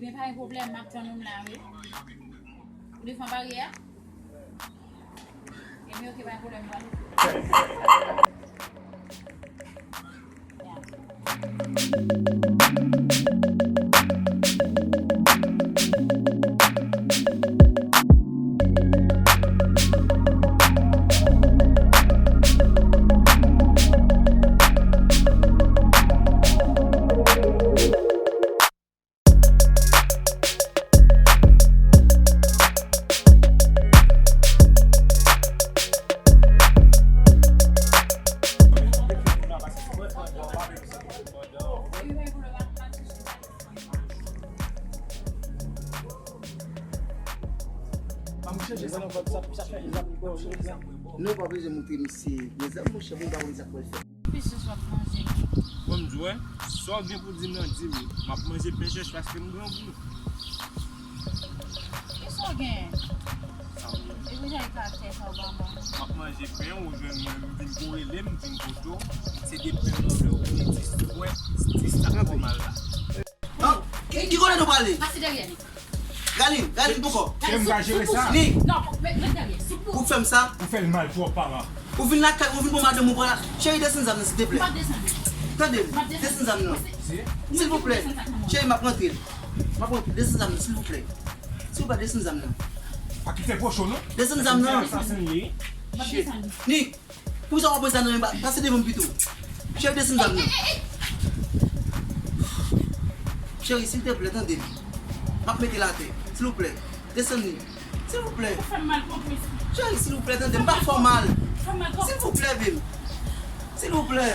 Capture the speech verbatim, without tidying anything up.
Ebyen, pa gen pwoblèm, m ap tann ou m la, wi. Ou devan baryè a? Ebyen, oke, pa gen pwoblèm, m pral. Non, pa bezwen moutre misye. Mezanmi, monchè, moun pa konn sa pou l fè. Pechèch w ap manje. Bon, m di w, sa w gen pou di m nan, di m. M ap manje pechèch paske m grangou. Kisa w gen? Epi jan e karaktè sa w ba mwen. M ap manje pen, ou jwenn mwen, m vin pou rele m, m vin kote w. Se de pen nan men w, vin di fwè, di sa k fè w mal la. Ki kote nou prale? Pase dèyè li. Galine, Galine, poukò? Kè m ka jere sa. Ni, Non, met, met dèyè, sou pou. Ou fè m sa? Ou fè l mal twòp, papa. Ou vin lakay, ou vin pou madanm ou pran la. Cheri, desann zam nan, silteplè. Pa desann. Tande m, desann zam nan. Silvouplè. Cheri, m ap rantre. M ap rantre. Desann zam nan, silvouplè. Silvouplè, desann zam nan. Pa kite pocho, non. Desann zam nan. Asasen li ye. Pa desann. Ni, poukisa w ap pran zam nan? Pase devan m pito. Cheri, desann zam nan. Cheri, silteplè, tande m. M ap mete l atè. Silvouplè. Desann li. Silvouplè. Ou fè m mal konplis. Cheri, silvouplè, tande m. M pa fè w mal. Fè m mal konplis. Silvouplè, baby. Silvouplè.